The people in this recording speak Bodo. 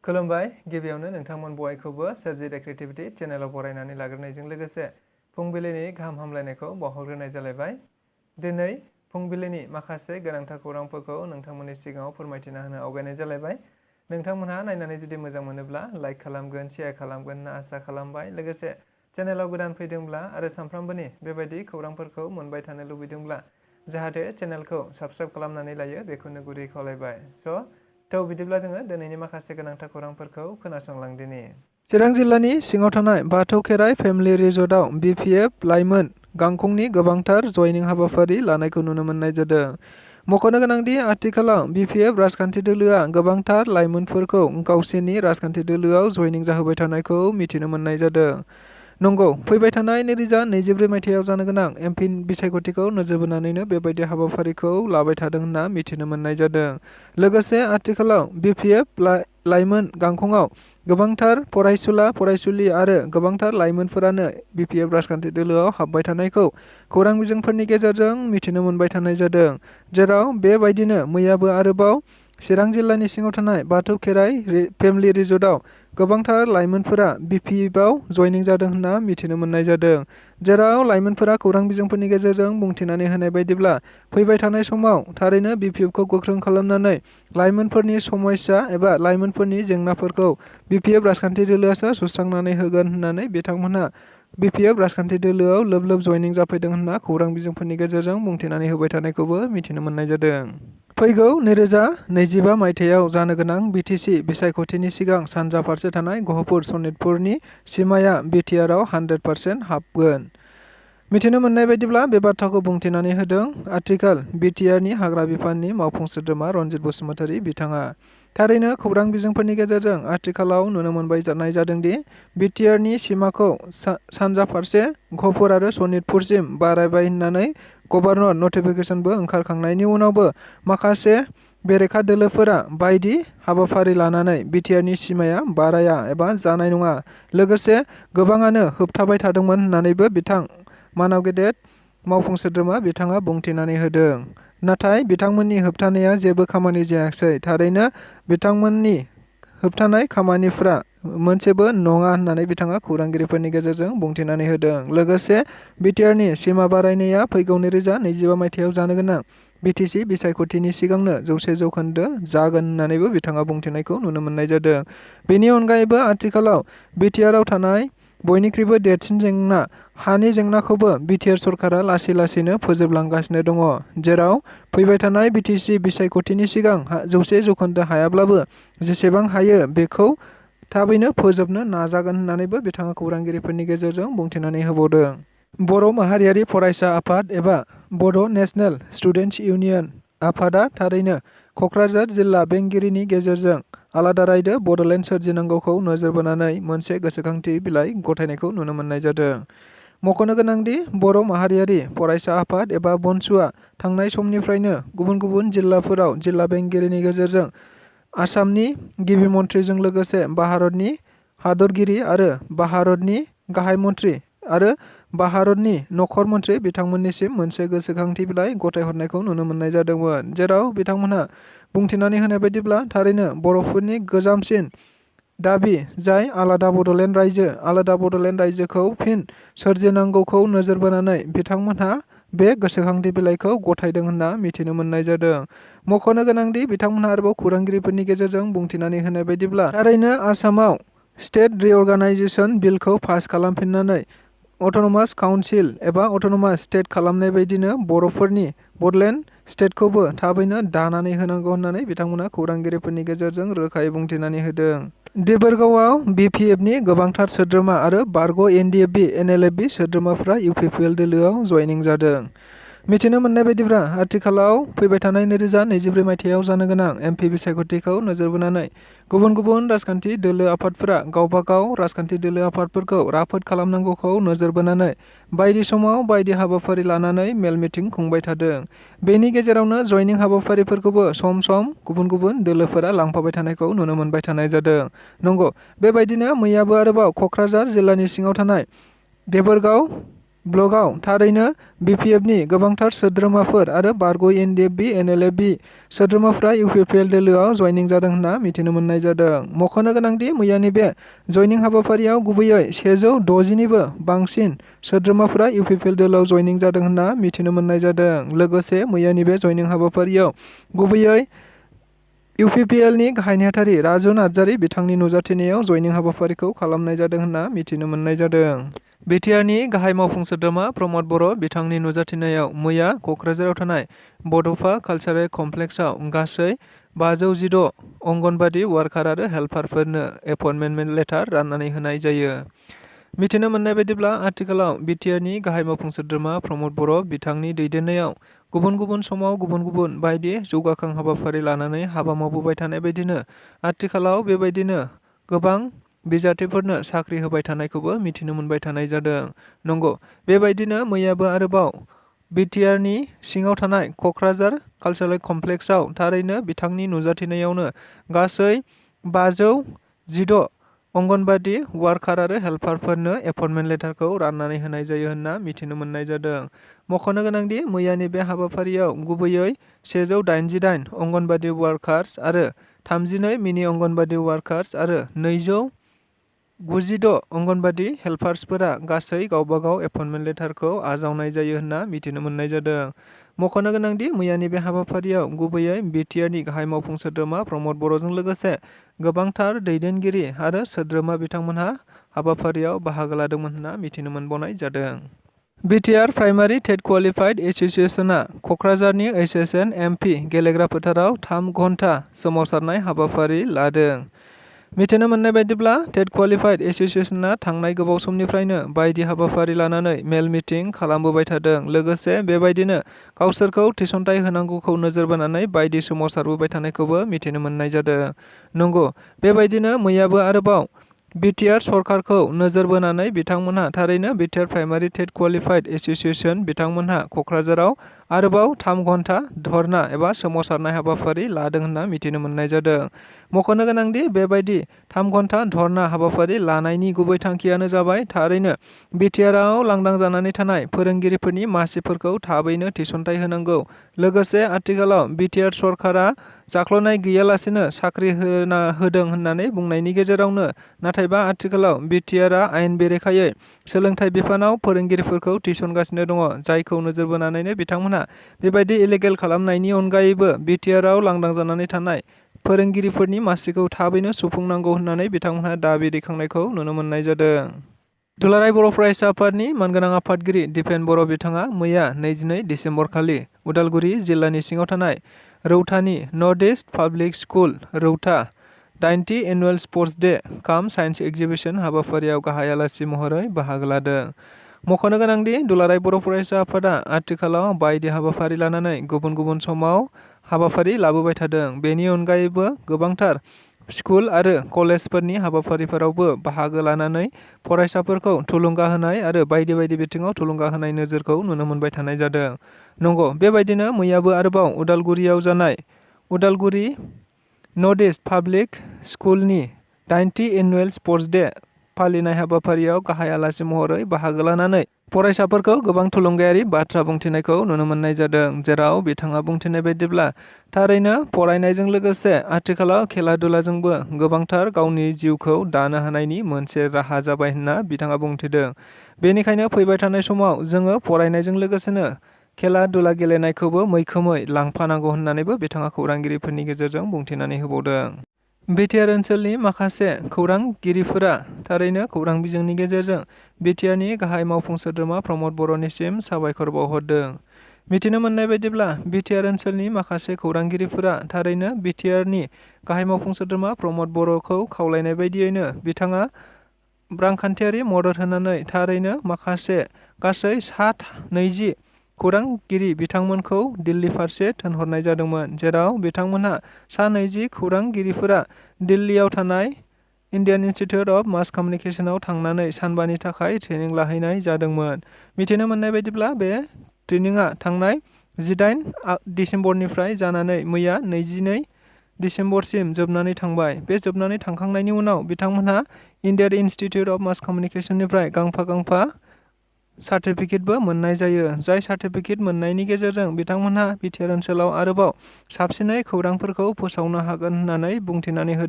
खुलुमबाय गिबियावनो नोंथांमोन बयखौबो सोरजिदा क्रिएटिभिटी चेनेलाव बरायनानै लाग्रोनायजों लोगोसे फुंबिलिनि गाहाम हामलायनायखौ बावहरग्रोनाय जालायबाय। दिनै फुंबिलिनि माखासे गोनांथार खौरांफोरखौ नोंथांमोननि सिगाङाव फोरमायथिना होनो आवगायनाय जालायबाय। नोंथांमोनहा नायनानै जुदि मोजां मोनोब्ला लाइक खालामगोन, शेयार खालामगोन होनना आसा खालामबाय। लोगोसे चेनेलाव गोदान फैदोंब्ला आरो सानफ्रामबोनि बेबायदि खौरांफोरखौ मोनबाय थानो लुबैदोंब्ला जाहाथे चेनेलखौ साबस्क्राइब खालामनानै लायो बेखौनो गुरै खावलायबाय। थ' बिदिब्ला जोङो दिनैनि माखासे गोनांथार खौरांफोरखौ खोनासंलांदिनि। चिरां जिल्लानि सिङाव थानाय बाथौ खेराइ फेमिलि रिजर्टआव BPF लाइमोन गांखंनि गोबांथार जयनिं हाबाफारि लानायखौ नुनो मोननाय जादों। मख'नो गोनांदि आथिखालाव BPF राजखान्थि दोलोआ गोबांथार लाइमोनफोरखौ गावसोरनि राजखान्थि दोलोआव जयनिं जाहोबाय थानायखौ मिथिनो मोननाय जादों। नंगौ, फैबाय थानाय 2024 मायथाइयाव जानो गोनां MP बिसायख'थिखौ नोजोर बोनानैनो बेबायदि हाबाफारिखौ लाबाय थादों होनना मिथिनो मोननाय जादों। लोगोसे आथिखालाव BPF लाइमोन गांखंआव गोबांथार फरायसुला फरायसुलि आरो गोबांथार लाइमोनफोरानो BPF राजखान्थि दोलोआव हाबबाय थानायखौ खौरां बिजोंफोरनि गेजेरजों मिथिनो मोनबाय थानाय जादों। जेराव बेबायदिनो मैयाबो आरोबाव चिरां जिल्लानि सिङाव थानाय बाथौ खेराइ फेमिलि रिजर्टआव गोबांथार लाइमोनफोरा BPFआव जयनिं जादों होनना मिथिनो मोननाय जादों। जेराव लाइमोनफोरा खौरां बिजोंफोरनि गेजेरजों बुंथिनानै होनाय बायदिब्ला फैबाय थानाय समाव थारैनो BPFखौ गोख्रों खालामनानै लाइमोनफोरनि समस्या एबा लाइमोनफोरनि जेंनाफोरखौ BPF राजखान्थि दोलोआसो सुस्रांनानै होगोन होननानै बिथांमोनहा BPF राजखान्थि दोलोआव लोब लोब जयनिं जाफैदों होनना खौरां बिजोंफोरनि गेजेरजों बुंथिनानै होबाय थानायखौबो मिथिनो मोननाय जादों। फैगौ 2025 मायथाइयाव जानो गोनां BTC बिसायख'थिनि सिगां सानजा फारसे थानाय गहपुर सनितपुरनि सिमाया BTRआव 100% हाबगोन। मिथिनो मोननाय बायदिब्ला बे बाथ्राखौ बुंथिनानै होदों आथिखाल BTRनि हाग्रा बिफाननि मावफुं सोद्रोमा रनजित बसुमतारी बिथाङा। थारैनो खौरां बिजोंफोरनि गेजेरजों आथिखालाव नुनो मोनबाय जादोंदि BTRनि सिमाखौ सानजा फारसे गहपुर आरो सनितपुरसिम बारायबाय होननानै गभर्नर नटिफिकेसनबो ओंखारखांनायनि उनावबो माखासे बेरेखा दोलोफोरा बायदि हाबाफारि लानानै BTRनि सिमाया बाराया एबा जानाय नङा। लोगोसे गोबाङानो होबथाबाय थादोंमोन होननानैबो बिथां मानाव गेदेर मावफुं सोद्रोमा बिथाङा बुंथिनानै होदों। नाथाय बिथांमोननि होबथानाया जेबो खामानि जायाखिसै। थारैनो बिथांमोननि होबथानाय खामानिफ्रा मोनसेबो नङा होननानै बिथाङा खौरांगिरिफोरनि गेजेरजों बुंथिनानै होदों। लोगोसे BTRनि सिमा बारायनाया फैगौ 2025 मायथाइयाव जानो गोनां BTC बिसायख'थिनि सिगांनो 100% जागोन होननानैबो बिथाङा बुंथिनायखौ नुनो मोननाय जादों। बेनि अनगायैबो आथिखालाव BTRआव थानाय बयनिख्रुइबो देरसिन जेंना हानि जेंनाखौबो BTR सरकारा लासै लासैनो फोजोबलांगासिनो दङ। जेराव फैबाय थानाय BTC बिसायख'थिनि सिगां 100% हायाब्लाबो जेसेबां हायो बेखौ थाबैनो फोजोबनो नाजागोन होननानैबो बिथाङा खौरांगिरिफोरनि गेजेरजों बुंथिनानै होबावदों। बर' माहारियारि फरायसा आफाद एबा बड' नेशनेल स्टुडेन्टस इउनियन आफादा थारैनो क'क्राझार जिल्ला बेंगिरिनि गेजेरजों आलादा रायदो बड'लेण्ड सोरजिनांगौखौ नोजोर बोनानै मोनसे गोसोखांथि बिलाइ गथायनायखौ नुनो मोननाय जादों। मख'नो गोनांदि बर' माहारियारि फरायसा आफाद एबा बनसुआ थांनाय समनिफ्रायनो गुबुन गुबुन जिल्लाफोराव जिल्ला बेंगिरिनि गेजेरजों आसामनि गिबि मन्थ्रिजों लोगोसे भारतनि हादरगिरि आरो भारतनि गाहाय मन्थ्रि आरो भारतनि नखर मन्थ्रि बिथांमोननिसिम मोनसे गोसोखांथि बिलाइ गथायहरनायखौ नुनो मोननाय जादोंमोन। जेराव बिथांमोनहा बुंथिनानै होनाय बायदिब्ला थारैनो बर'फोरनि गोजामसिन दाबि जाय आलादा बड'लेण्ड रायजोखौ फिन सोरजिनांगौखौ नोजोर बोनानै बिथांमोनहा बे गोसोखांथि बिलाइखौ गथायदों होनना मिथिनो मोननाय जादों। मख'नो गोनांदि बिथांमोनहा आरोबाव खौरांगिरिफोरनि गेजेरजों बुंथिनानै होनाय बायदिब्ला थारैनो आसामाव स्टेट रिअर्गानाइजेसन बिलखौ पास खालामफिननानै अट'नमास काउन्सिल एबा अट'नमास स्टेट खालामनाय बायदिनो बर'फोरनि बड'लेण्ड स्टेटखौबो थाबैनो दानानै होनांगौ होननानै बिथांमोना खौरांगिरिफोरनि गेजेरजों रोखायै बुंथिनानै होदों। देबोरगावआव BPFनि गोबांथार सोद्रोमा आरो बारग' NDFB NLFB सोद्रोमाफ्रा UPPL दोलोआव जयनिं जादों। मिथिनो मोननाय बायदिब्ला आथिखालाव फैबाय थानाय 2024 मायथाइयाव जानो गोनां MP बिसायख'थिखौ नोजोर बोनानै गुबुन गुबुन राजखान्थि दोलो आफादफोरा गावबा गाव राजखान्थि दोलो आफादफोरखौ राफोद खालामनांगौखौ नोजोर बोनानै बायदि समाव बायदि हाबाफारि लानानै मेल मिटिं खुंबाय थादों। बेनि गेजेरावनो जयनिं हाबाफारिफोरखौबो सम सम गुबुन गुबुन दोलोफोरा लांफाबाय थानायखौ नुनो मोनबाय थानाय जादों। नंगौ, बेबायदिनो मैयाबो आरोबाव क'क्राझार जिल्लानि सिङाव थानाय देबोरगाव ब्लगआव थारैनो BPFनि गोबांथार सोद्रोमाफोर आरो बारग' NDFB NLFB सोद्रोमाफोरा UPPL दोलोआव जयनिं जादों होनना मिथिनो मोननाय जादों। मख'नो गोनांदि मैयानि बे जयनिं हाबाफारियाव गुबैयै 160निबो बांसिन सोद्रोमाफोरा UPPL दोलोआव जयनिं जादों होनना मिथिनो मोननाय जादों। लोगोसे मैयानि बे जयनिं हाबाफारियाव गुबैयै UPPLनि गाहाय नेहाथारि राजु नार्जारि बिथांनि नुजाथिनायाव जयनिं हाबाफारिखौ खालामनाय जादों होनना मिथिनो मोननाय जादों। BTRनि गाहाय मावफुं सोद्रोमा प्रमद बर' बिथांनि नुजाथिनायाव मैया क'क्राझाराव थानाय बड'फा कालचारेल कमप्लेक्सआव गासै 516 अंगनबादि वार्कार आरो हेल्पारफोरनो एपइन्टमेन्ट लेटार राननानै होनाय जायो। मिथिनो मोननाय बायदिब्ला आथिखालाव BTRनि गाहाय मावफुं सोद्रोमा प्रमद बर' बिथांनि दैदेननायाव गुबुन गुबुन समाव गुबुन गुबुन बायदि जौगाखां हाबाफारि लानानै हाबा मावबोबाय थानाय बायदिनो आथिखालाव बेबायदिनो गोबां बिजाथिफोरनो साख्रि होबाय थानायखौबो मिथिनो मोनबाय थानाय जादों। नंगौ, बेबायदिनो मैयाबो आरोबाव BTRनि सिङाव थानाय क'क्राझार कालचारेल कमप्लेक्सआव थारैनो बिथांनि नुजाथिनायावनो गासै 516 अंगनबादि वार्कार आरो हेल्पारफोरनो एपइन्टमेन्ट लेटारखौ राननानै होनाय जायो होनना मिथिनो मोननाय जादों। मख'नो गोनांदि मैयानि बे हाबाफारियाव गुबैयै 188 अंगनबादि वार्कार्स आरो 32 मिनि अंगनबादि वार्कार्स आरो 296 अंगनबादि हेल्पार्सफोरा गासै गावबागाव एपइन्टमेन्ट लेटारखौ आजावनाय जायो होनना मिथिनो मोननाय जादों। मख'नो गोनांदि मैयानि बे हाबाफारियाव गुबैयै BTRनि गाहाय मावफुं सोद्रोमा प्रमद बर'जों लोगोसे गोबांथार दैदेनगिरि आरो सोद्रोमा बिथांमोनहा हाबाफारियाव बाहागो लादोंमोन होनना मिथिनो मोनबावनाय जादों। BTR प्राइमारि टेट क्वालिफाइड एस'सिएशनआ क'क्राझारनि HSN MP गेलेग्रा फोथाराव 3 घन्टा सोमावसारनाय हाबाफारि लादों। मिथिनो मोननाय बायदिब्ला टेट क्वालिफाइड एस'सिएशनआ थांनाय गोबाव समनिफ्रायनो बायदि हाबाफारि लानानै मेल मिटिं खालामबोबाय थादों। लोगोसे बेबायदिनो गावसोरखौ थिसनथाइ होनांगौखौ नोजोर बोनानै बायदि सोमावसारबोबाय थानायखौबो मिथिनो मोननाय जादों। नंगौ, बेबायदिनो मैयाबो आरोबाव BTR सरकारखौ नोजोर बोनानै बिथांमोनहा थारैनो BTR प्राइमारि टेट क्वालिफाइड एस'सिएशन बिथांमोनहा क'क्राझाराव आरोबाव 3 घन्टा धरना एबा सोमावसारनाय हाबाफारि लादों होनना मिथिनो मोननाय जादों। मख'नो गोनांदि बेबायदि 3 घन्टा धरना हाबाफारि लानायनि गुबै थांखियानो जाबाय थारैनो BTRआव लांदां जानानै थानाय फोरोंगिरिफोरनि मासिफोरखौ थाबैनो थिसनथाइ होनांगौ। लोगोसे आथिखालाव BTR सरकारा जाख्ल'नाय गैयालासेनो साख्रि होदों होननानै बुंनायनि गेजेरावनो नाथायबा आथिखालाव BTRआ आयेन बेरेखायै सोलोंथाइ बिफानाव फोरोंगिरिफोरखौ थिसनगासिनो दङ, जायखौ नोजोर बोनानैनो बिथांमोनहा बेबायदि इलिगेल खालामनायनि अनगायैबो BTRआव लांदां जानानै थानाय फोरोंगिरिफोरनि मासिखौ थाबैनो सुफुंनांगौ होननानै बिथांमोनहा दाबि दैखांनायखौ नुनो मोननाय जादों। दुलाराय बर' फरायसा आफादनि मानगोनां आफादगिरि दिपेन बर' बिथाङा मैया 22 दिसेम्बर खालि उदालगुरि जिल्लानि सिङाव थानाय रौतानि north east public school Rowta 90 annual sports day काम साइन्स एक्जिबिशन हाबाफारियाव गाहाय आलासि महरै बाहागो लादों। मख'नो गोनांदि दुलाराय बर' फरायसा आफादा आथिखालाव बायदि हाबाफारि लानानै गुबुन गुबुन समाव हाबाफारि लाबोबाय थादों। बेनि अनगायैबो गोबांथार स्कुल आरो कलेजफोरनि हाबाफारिफोरावबो बाहागो लानानै फरायसाफोरखौ थुलुंगा होनाय आरो बायदि बायदि बिथिङाव थुलुंगा होनाय नोजोरखौ नुनो मोनबाय थानाय जादों। नंगौ, बेबायदिनो मैयाबो आरोबाव उदालगुरियाव जानाय उदालगुरि नर्थ इस्ट पाब्लिक स्कुलनि 90 एनुवेल स्पर्ट्स डे फालिनाय हाबाफारियाव गाहाय आलासि महरै बाहागो लानानै फरायसाफोरखौ गोबां थुलुंगायारि बाथ्रा बुंथिनायखौ नुनो मोननाय जादों। जेराव बिथाङा बुंथिनाय बायदिब्ला थारैनो फरायनायजों लोगोसे आथिखालाव खेला दुलाजोंबो गोबांथार गावनि जिउखौ दानो हानायनि मोनसे राहा जाबाय होनना बिथाङा बुंथिदों। बेनिखायनो फैबाय थानाय समाव जोङो फरायनायजों लोगोसेनो खेला दुला गेलेनायखौबो मैखोमै लांफानांगौ होननानैबो बिथाङा खौरांगिरिफोरनि गेजेरजों बुंथिनानै होबावदों। BTR ओनसोलनि माखासे खौरांगिरिफोरा थारैनो खौरां बिजोंनि गेजेरजों BTRनि गाहाय मावफुं सोद्रोमा प्रमद बर'निसिम साबायखर बावहरदों। मिथिनो मोननाय बायदिब्ला BTR ओनसोलनि माखासे खौरांगिरिफोरा थारैनो BTRनि गाहाय मावफुं सोद्रोमा प्रमद बर'खौ खावलायनाय बायदियैनो बिथाङा रांखान्थियारि मदद होनानै थारैनो माखासे गासै 20 खौरांगिरि बिथांमोनखौ दिल्ली फारसे थिनहरनाय जादोंमोन। जेराव बिथांमोनहा 20 खौरांगिरिफोरा दिल्लीयाव थानाय इन्डियान इन्स्टिट्युट अफ मास कमिउनिकेशनाव थांनानै सानबानि थाखाय ट्रेनिं लाहैनाय जादोंमोन। मिथिनो मोननाय बायदिब्ला बे ट्रेनिंआ थांनाय 18 दिसेम्बरनिफ्राय जानानै मैया 22 दिसेम्बरसिम जोबनानै थांबाय। बे जोबनानै थांखांनायनि उनाव बिथांमोनहा इन्डियान इन्स्टिट्युट अफ मास कमिउनिकेशननिफ्राय गांफा सार्टिफिकेटबो मोननाय जायो। जाय सार्टिफिकेट मोननायनि गेजेरजों बिथांमोनहा बिटिआर ओनसोलाव आरोबाव साबसिनै खौरांफोरखौ फोसावनो हागोन होननानै बुंथिनानै होदों।